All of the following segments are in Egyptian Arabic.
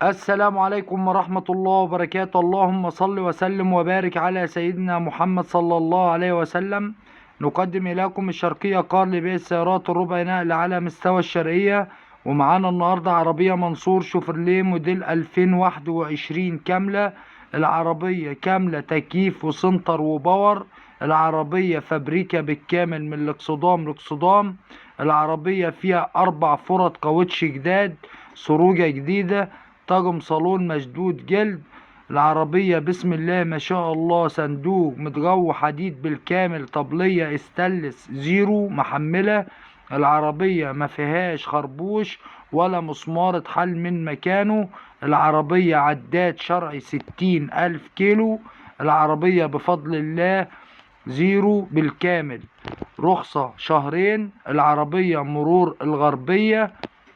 السلام عليكم ورحمة الله وبركاته. اللهم صل وسلم وبارك على سيدنا محمد صلى الله عليه وسلم. نقدم إليكم الشرقية كار لبيع السيارات الربع نقل على مستوى الشرقية، ومعانا النهاردة عربية منصور شوفرليه موديل 2021 كاملة. العربية كاملة تكييف وسنتر و power. العربية فابريكا بالكامل من الاكسدام لاكسدام. العربية فيها 4 فرط كاوتش جداد، سروجة جديدة، طقم صالون مشدود جلد. العربية بسم الله ما شاء الله صندوق متجو حديد بالكامل، طبلية استانلس زيرو محملة. العربية ما فيهاش خربوش ولا مسمار اتحل من مكانه. العربية عداد شرعي 60,000 كيلو. العربية بفضل الله زيرو بالكامل، رخصة شهرين. العربية مرور الغربية.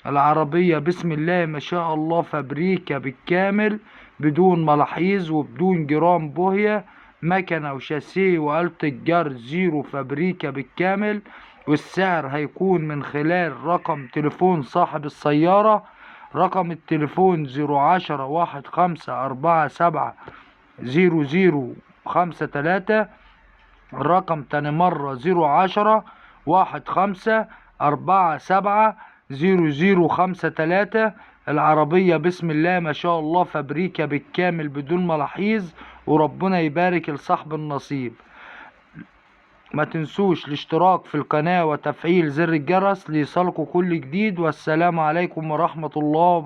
العربية بسم الله ما شاء الله فابريكا بالكامل، بدون ملاحيظ وبدون جرام بوهية، مكنة وشاسيه وآلة الجر زيرو فابريكا بالكامل. والسعر هيكون من خلال رقم تليفون صاحب السيارة. رقم التليفون 010 15 47 00 53. الرقم تاني مرة 010 15 47 00 53. العربية بسم الله ما شاء الله فابريكا بالكامل بدون ملاحيظ، وربنا يبارك لصاحب النصيب. ما تنسوش الاشتراك في القناة وتفعيل زر الجرس ليصلكوا كل جديد. والسلام عليكم ورحمة الله وبركاته.